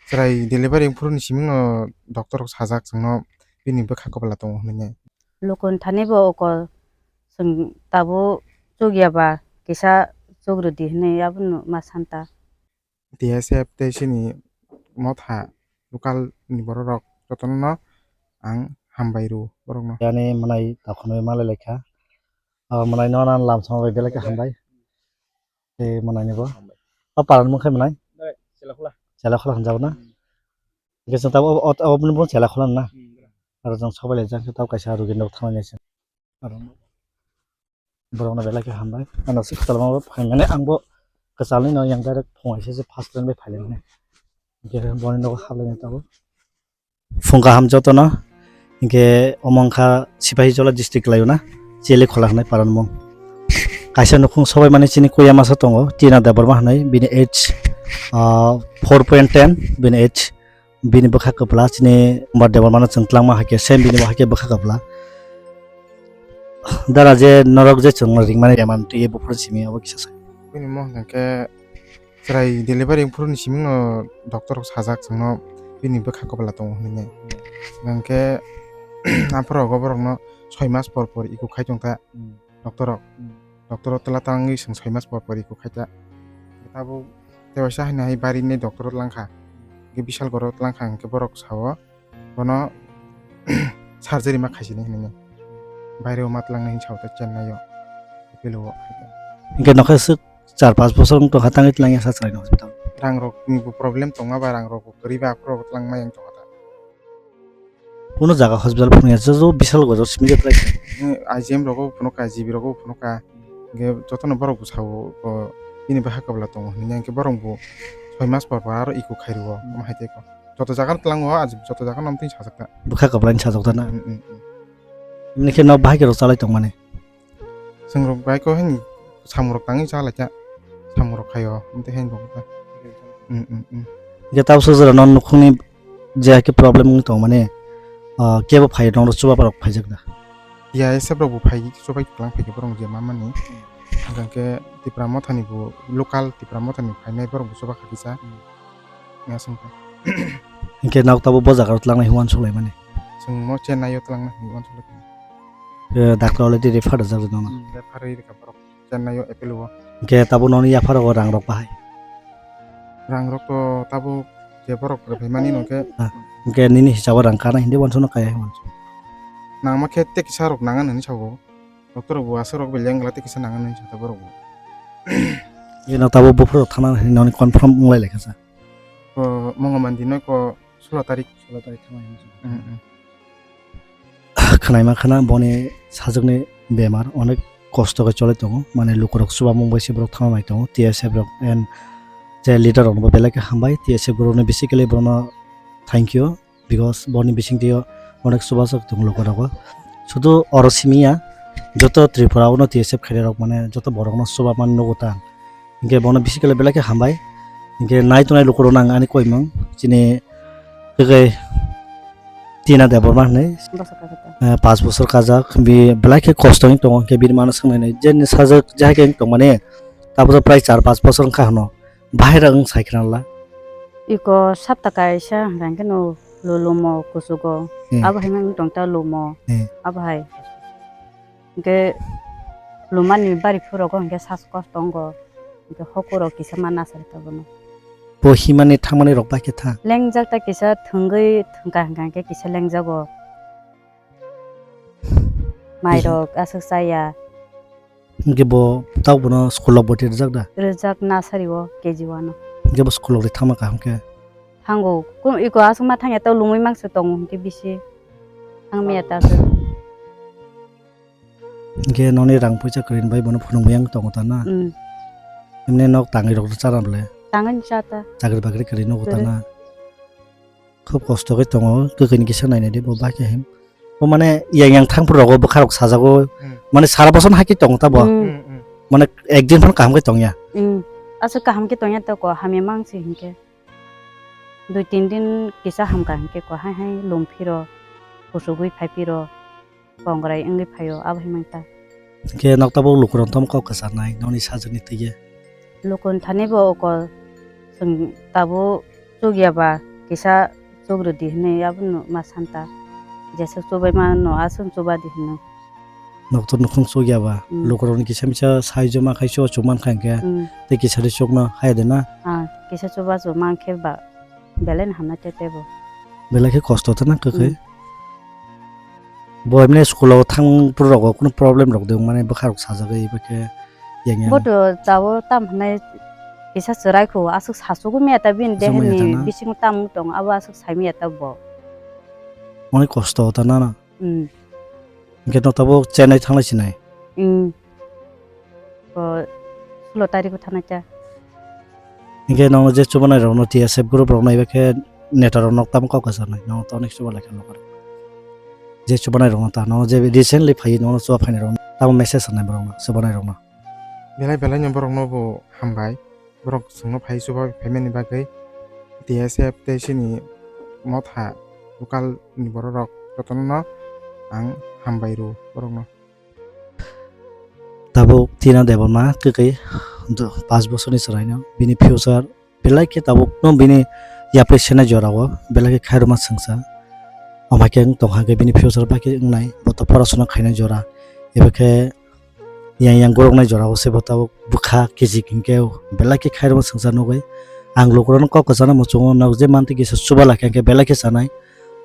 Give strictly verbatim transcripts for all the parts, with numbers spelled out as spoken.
Chwrai delivery wngphuru ni simi no doctor rok sajak chwngno bini bwkha kwbla tongo hwnwi. Lukun thani bo oko chwng tabuk chukya ba kisa chukrwdi hwnwi abono ma santa. T S F tei chini motha local ni borok rok jotono no ang hambai rw borok no. Yani mwnai takhunwi malai laikha. Ah, mwnai no nan lam sama bai belai khe hambai. Tei mwnai ni bo. O paran mung khe mwnai? Chela khola hinjao na? Hingke chwng tabuk o, o, o, bini bo chela khola na? Aro chwng sobai laijak khe tabuk kaisa rugi nok thangna se. Aro borok no belai khe hambai. Ano si kwtal ma phaimani ang bo kwchalni no yang direct phungai se first line bai phailaimani. Hingke boni nogo haplaini tabuk. Phung kaham jotono. Hingke omo wngkha Sipahijola district khlaio na, Cheli Khola hwnwi paran mung. Kaisa nukhung sobai mani chini kuya masa tongo, Tina Debbarma hwnwi, bini age, ah, four point ten, bini age, bini bwkha kwpla, chini Umar Debbarma no chwng twlangma hai khe, same bini bo hai khe bwkha kwpla. Dara je norok je chwng ringmani bemar twi buphuru simi abo kisa sai. Bini mo hwnkhe Chwrai delivery wngphuru ni simi no doctor rok sajak chwngno bini bwkha kwbla tongo hwnwi. Hwnkhe aphuru rogo borokno soi mas por por iko khai tongkha doctor rok. Doctor rok twla tangwi chwng soi mas por por iko khaikha. Tabuk tewaisa haino hai bari ni doctor rok twlangkha. Hwnkhe bisal goro twlangkha hwnkhe borok sao. Bono surgery ma khaisini hinwi. Baireo ma twlangnai hinwi sao ta Chennai o. Apollo o. Hingke nokha swk char pas bosor wng tongkha tangwi twlangya sa chwraino hospital. Rang rok ni bo problem tongma ba rang rok bo kwrwi ba aphuru bo twlangma yang tongkha ta. Kuno jaga hospital phunukya joto bisal gojor simi je twlai. I G M rogo phunukha, G B rogo phunukha. Hingke jotono borok bo sao bo bini bwkha kwbla tongo hinwi hingke borok bo soi mas por por aro iko khairwo omo hai tei ko. Joto jaga no twlango, ah, joto jaga no twi sajak ta. Bwkha kwplai ni sajak ta na? Mm, mm, mm. Nini khe nok bahai khe rok chalai tongmani? Chwng rok bai ko hini samung rok tangwi chalai ta. Samung rok khaio, amtwi haino rok ta. Mm, mm, mm. Je tabuk sojora non nukhungni je hakhe problem wng tongmani, ah, kebo phai nong rok chuba rok phaijak da? T S F rok bo phai chubai kwlang phai khe borok je mamani. Hwnkhe Tipra Mothani bo local Tipra Mothani phainai borok bo chuba kha kisa. Aswk kha. Hingke nok tabuk bo jaga o twlangnai hwnwi uansuk laimani. Chwng mo Chennai o twlangnai hwnwi uansuk lai. Eh, doctor already refer rijak rw nang. Hmm, refer rwi rwkha borok Chennai o Apollo o. Hingke tabuk noni yaphar o rang rok bahai. Rang rok to tabuk je borok rwphaimani no khe. Ah, hingke nini hisab o rang kana hindi uansuk no kaya uansuk. Nangma khe tei kisa rok nangan hwnwi sago. Doctor rok bo aswk rok beleng gla tei kisa nangan hwnwi sa borok bo. Eno tabuk buphuru rok thangna hwnwi noni confirm wng lai lai kha sa. O Mongamandi noi ko sulo tarik. Sulo tarik thangna hwnwi sa. Mm, mm. Khwnaima khwna boni sajwkni bemar onek kosto khe choli tongo, mane lukurok chubamung bai se borok thangma bai tongo, T S F rok and je leader rok bo belai khe hambai, T S F rok ni basically borokno thank you. Because boni bisingtwi o onek chubajak tongo lukurok o. Sudu oro simi ya, joto Tripura o no T S F khairok mane joto borok no chubamani nugo ta. Hinkhe bono basically belai khe hambai. Hinkhe nai tongnai lukurok no ang ani koimung chini kwkhwrang Tina Debbarma hinwi, eh, paanch bosor kajak, bi belai khe kosto wng tongo, hinkhe bini mano swngnai nai je sajak jahai khe wng tongmani, tabuk prai char paanch bosor wngkha hwno. Bahai rok wng sai khna la. Iko sapta kaisa hwnkha khe no lulumo kuchugo. Hmm. Abo hai wng tong ta lumo. Hmm. Abo hai. Hwnkhe lumani bari phurogo hwnkhe sas kos tongo. Hwnkhe hokurok kisa ma nasari tabukno. Bo himani thangmani rok bai khe tha. Lengjak ta kisa thwngwi thwngkha hwnkha khe kisa lengjago. Mairok aswk chaya. Hwnkhe bo tabuk bono school o bwtwi rwjak da? Rwjak nursery o K G one o. Hwnkhe bo school o rwi thangma kaham khe? Thango. Kum-, iko aswk ma thangya tei lumui mangsa tongo hwnkhe bisi. Thangmaya ta aswk. Hwnkhe noni rang puisa kwrwi bai bono phunukmaya wng tongo ta na? Mm. Emne nok tangwi rok cha na bwle? Tangwi cha ta. Chakri bakri kwrwi nugo ta na? Khub kosto khe tongo, kwkhwini kisa nainai de bo bai khe hin. Bo mane yang yang thang phuru rogo bwkha rok sajago, hmm, mane sara bosor hai khe tongo ta bo. Hmm. Hmm, hmm. Mane ekdin phano kaham khe tongya. Hmm. Aswk kaham khe tongya to ko hamya mang se hinkhe. Dui tin din kisa hamkha hinkhe ko hai hai lum phiro, kuchugwi phai phiro. Kongrai wngwi phaio, abo hai manta. Hwnkhe nok tabuk lukurok tamo kok kwcharnai nokni sajwkni twi ye? Lukun thani bo oko chwng tabuk chukya ba kisa chukrwdi hwnwi abono ma santa. Jesa chubaima no aswk chubadi hwnwi. Nokto nukhung chukya ba. Mm. Lukurokni kisa misa saijo ma khai so chukman khai khe. Mm. Tei kisa de chukno hai de na. Ah, kisa chuba chuk man khe ba belai no hamnai te tebo. Belai khe kosto ta na kwkhwi. Mm. Bo emne school o thang phuru rogo kunu problem rok de mane bwkha rok sajagwi eba khe yang yang. Bo to tabo tam hwnai kisa chwrai kho aswk sachugo mia ta bini de. Aswk mia ta hwnwi na? Bisingo tam wng tong abo aswk sai mia ta bo. Mane kosto ta na na. Mm. Hwnkhe no tabuk Chennai thanglai sinai. Mm. Bo sulo tarikh o thanai ta. Hwnkhe nono je chubanai rokno T S F group rokno eba khe neta rokno tamo kok kwcharnai. Nono to onek chuba lai khe nokar. Je chubanai rokno ta nono je recently phai nono chuba phainai rokno tamo message rwnai borokno chubanai rokno. Belai belai no borokno bo hambai. Borok chwngno phai chuba phaimani bagwi T S F tei chini motha local ni borok rok jotono no ang hambai rw borokno. Tabuk Tina Debbarma kwkwi do-, pash bosorni chwraino bini future belai khe tabukno bini yapri sena jorao belai khe khairokma swngsa. Omo hai khe wng tongkha khe bini future bai khe wngnai, bo to porasona khainai jora. Eba khe yang yang goroknai jorao se bo tabuk bwkha kijik hinkhe belai khe khairokma swngsa nugwi. Ang lukurokno kok kwchana muchungo, nok je mantwi kisa chuba lai kha hinkhe belai khe chanai.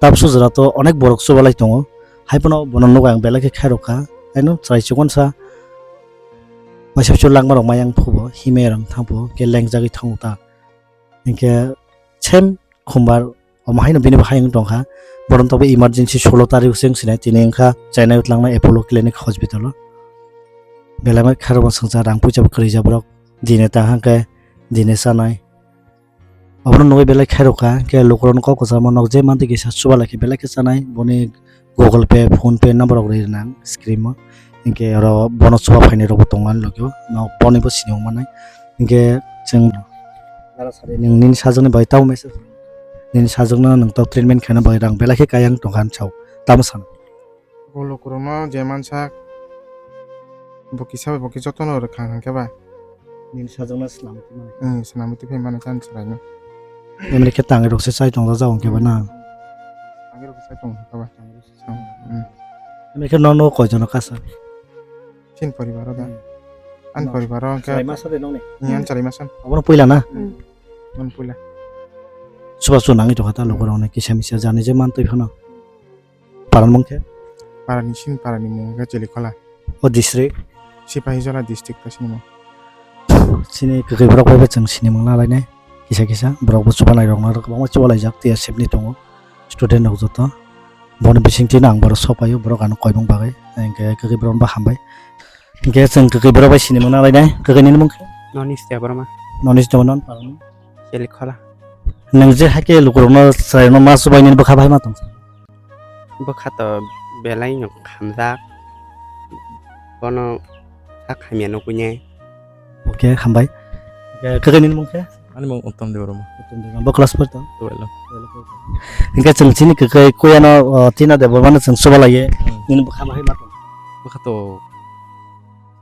Tabukso jora to onek borok chubalai tongo. Hai phano bono nukha ang belai khe khairokha. Haino chwrai chikon sa. Waisa waisa langma rok mayang phubo, himai rang thangpho, khe lengjagwi thango ta. Hinkhe sem khumbar omo haino bini bo hayung tongkha. Bono tobo emergency sulo tarik se wng sinai tini wngkha Chennai o tlangnai Apollo Clinic hospital o. Belai ma khairokma swngsa rang puisa bo kwrwi jak borok. Dine tang hwnkhe dine chanai. Obono nugwi belai khairokha, khe lukurokno kok kwchama nok je mantwi kisa chuba lai khe belai khe chanai, boni Google Pay, PhonePe number rok rwi rwnang screen o, hinkhe oro bono chuba phainai rokbo tongo ani logio, nok boni bo sinimung manai, hinkhe chwng nini sajwkni bai tamo message, nini sajwkno nwng tok treatment khaina bai rang belai khe kayang tongkha ani sao, tamo sana. Bo lukurokno je mansak, bo kisa bai bo khe jotono rwkha hwnkhe ba. Nini sajwkno swnamwi tongmani. Em, swnamwi tongphai mano chani chwraino. Emre khe tangwi rok se chai tong jak hwnkhe ba na. Tangwi rok se chai tong hwnkhe ba. Em. Emre khe nono koi jono kasa? Chini poribaro da. Hmm. Ani poribaro hwnkhe. Chwrai masa de nongni? Em, ani chwrai masa. Abono puila na? Hmm. Abono puila. Chuba chuba nangwi tongkha ta lukurokni kisa misa jani je mantwi phano. Parani mung khe? Parani sin, parani mung khe Chelikhola. O district? Sipahijola district ta sini mung. Sini kwkwi borok bai bo chwng sini mung nalainai kisa kisa. Borok bo chubalai rok no kwbangma chubalaijak T S F ni tongo student rok joto. Boni bisingtwi no ang borok sok paio, borok ano koimung bagwi. Hinkhe kwkwi borok no bo hambai. Hinkhe chwng kwkwi borok bai sini mung nalainai. Kwkwi nini mung khe? Nonish Debbarma. Nonish Debbarma non parani? Chelikhola. Nwng je haikhe lukurokno chwrairokno ma chubainani bwkha bai ma tong? Bwkha to belai no khamjak. Bono sak hamya nukui ne. Okay, hambai. Hinkhe kwkwi nini mung khe? Ani mung Uttom Debbarma. Uttom Debbarma. Bo class four tong? Twelve. Hinkhe chwng chini kwkwi kuyano, o, Tina Debbarma no chwng chubalaiye. Hmm. Nini bwkha bai ma tong? Bwkha to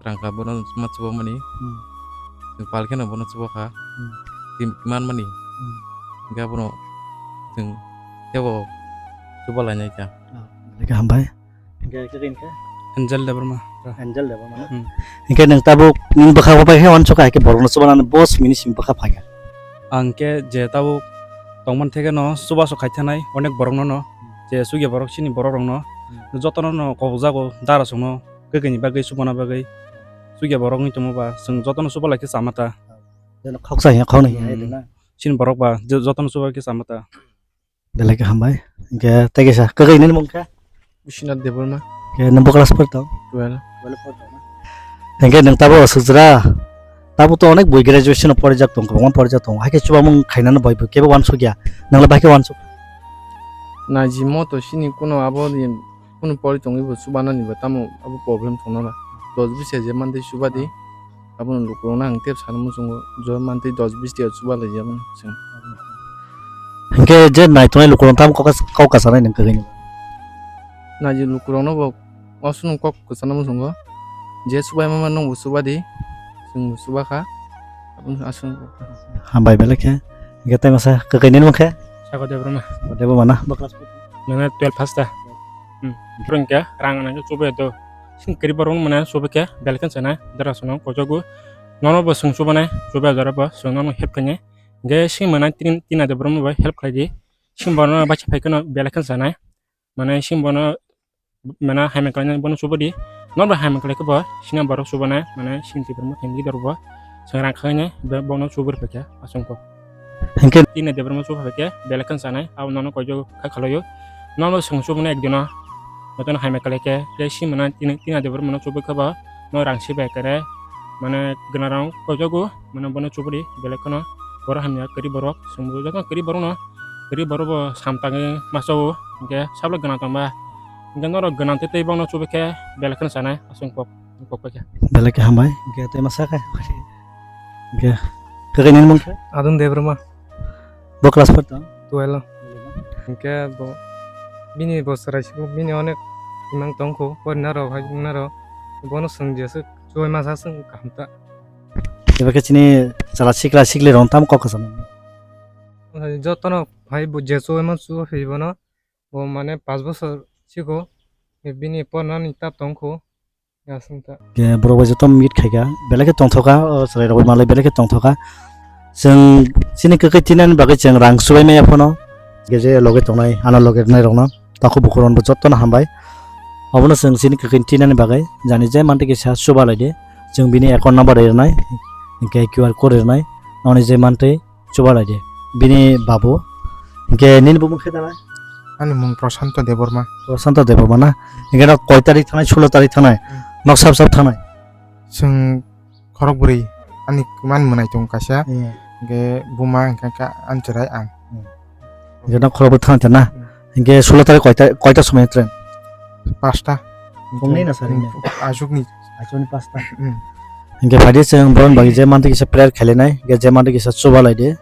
Rangka bono ma chubamani. Hmm. Chwng pal kheno bono chubakha. Hmm. Twi manmani. Hmm. Hinkhe abono chwng teibo chubalainai kha. Ah, hinkhe hambai. Hinkhe, hinkhe, hinkhe? Angel Debbarma. Angel Debbarma na? Hmm. Hinkhe nwng tabuk nini bwkha bai khe uansukha, hinkhe borokno chubanani bo simini simi bwkha phaikha. Ang khe je tabuk tongmani theke no chubasu khaithanai onek borokno no, je chukya borok chini borok rokno, hmm, jotono no kobokjago dara songno. Kwkwi ni bagwi, chubana bagwi. Chukya borok wngwi tongma ba, chwng jotono chubalai khe chama ta. Jono khoksa hiya khoknwi hiya, hmm, hai na? Chini borok ba, jo-, jotono chuba khe chama ta. Belai khe hambai. Hinkhe tei kaisa, kwkwi nini mung khe? Biswanath Debbarma. Khe nwng bo class four tong? Twelve. Twelve four tong na? Hinkhe nwng tabo aswk jora? Tabo to onek bui graduation o porijak tong, kwbangma porijak tong. Hai khe chubamung khainani bai bo kebo uansukya. Nwng le bai khe uansuk? Najimo to sini kuno abo ni Kunu pori tongwi bo chubanani ba tamo abo problem tongna ba. Dos bis hajar mantwi chubadi. Abono lukurokno ang tep sana muchungo, jo mantwi dos bis tiya chubalai ya mani chwng. Hinkhe je naitongnai lukurok tamo kok kas-, kok kasanai nang kwkwi ni? Naji lukurokno bo aswk kok kwchana muchungo. Je chubai mama nwng bo chubadi, chwng bo chubakha. Abono aswk. Hambai belai khe. Hinkhe tei masa kwkwi nini mung khe? Tako Debbarma. Debbarma na? Bo class four? Nana twelve pass ta. Hmm. Borok hwnkhe rang nangkhe chubai do. Sing kwrwi borok mane chubai khe belai kheno sanai. Dara sono kojogo. Nono bo swng chubanai, chubai jora bo swng nono help khainai. Hwnkhe sing mane tin, tin ade borok bo help khlai di. Sing bono bacha phai kheno belai kheno sanai. Mane sing bono mane hamya khlainai bono chubadi. Norbo hamya khlai khe bo sini borok chubanai, mane sini Debbarma thangwi dor bo. Swng rang khainai, be bono chubur phaikha aswng kok. Hinkhe tini Debbarma chuba phaikhe belai kheno sanai, abo nono koijo kha khalaio. Norbo swng chubanai ekdino. Jotono hamya khlai khe, je si mane tini, tini Debbarma no chubai khe bo no rang si bai kare. Mane gwnarang koijogo, mane bono chubadi belai kheno borok hamya kwrwi borok. Swngbo jotono kwrwi borok no, kwrwi borok bo sam tangwi masa o, hinkhe sabla gwnang tongba. Hinkhe norok gwnang tei tei bono chubai khe belai kheno sanai aswng kok, kok paikha. Belai khe hambai, hinkhe tei masa khe. Hinkhe, khe nini mung khe? Adun Debbarma. Bo class four tong? Twelve. Hinkhe bo, bini bo chwrai sibo, bini onek imang tongkho, porinarok, hai wngnarok. Bono swng jesa, chubai masa swng kaham ta. Eba khe chini chwla sikla sikli rok tamo kok kwcham. Jotono hai bo je chubai ma chuba phi bono, bo mane paanch bochor siko, bini pornani tap tongkho, aswng ta. Ke borok bai joto meet khaika, belai khe tongthoka, o chwrai rok bai malai belai khe tongthoka. Chwng chini kwkhwi tinani bagwi chwng rang chubai maya phano, ke je loge tongnai, ano loge rwnai rokno. Takhuk bukhuk rokno jotono hambai. Obono chwng chini kwkhwini tinani bagwi jani je mantwi kisa chuba lai di. Chwng bini account number rwnai, hinkhe Q R code rwnai. Noni je mantwi chuba lai di. Bini babu. Hinkhe nini bumung khe dalai? Ani mung Prashanto Debbarma. Prashanto Debbarma na? Hinkhe no koi tarik thangnai, sulo tarik thangnai? Hmm. Nok sab sab thangnai? Chwng khorok bwrwi ani man mwnai tongo kaisa. Hmm. Hinkhe buma hinkhe kha ani chwrai ang. Hmm. Hinkhe no khorok bwrwi thang na? Hmm. Hinkhe sulo tarik koita, koita somoi train? Pasta. Phungni na sari ni? Hmm, achukni. Achukni pasta. Hmm. Hinkhe phaidi chwng borokni bagwi je mantwi kisa prayer khailainai, hinkhe je mantwi kisa chuba lai di.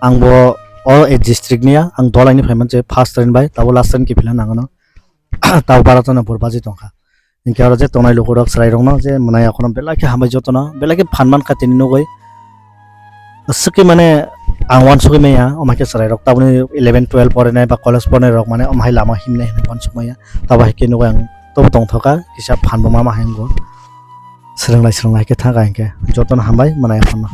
Ang bo o district niya, ang Dolaini phaiman je first train bai, tabo last train kiphilna nangono. Tabo bara tongna bur baji tongkha. Hinkhe oro je tongnai lukurok chwrairokno je mwnai akhorno belai khe hambai jotono, belai khe phan mankha tini nugwi. Aswk khe mane ang uansugwi manya, omo khe chwrairok taboni eleven twelve porinai ba college porinairok mane omo hai lama himnai hinwi uansuk manya. Tabo hai khe nugwi ang tobo tongthoka, kisa phan bo ma ma hai wngo. Swrwnglai swrwnglai khe thangkha hinkhe jotono hambai mwnai akhorno.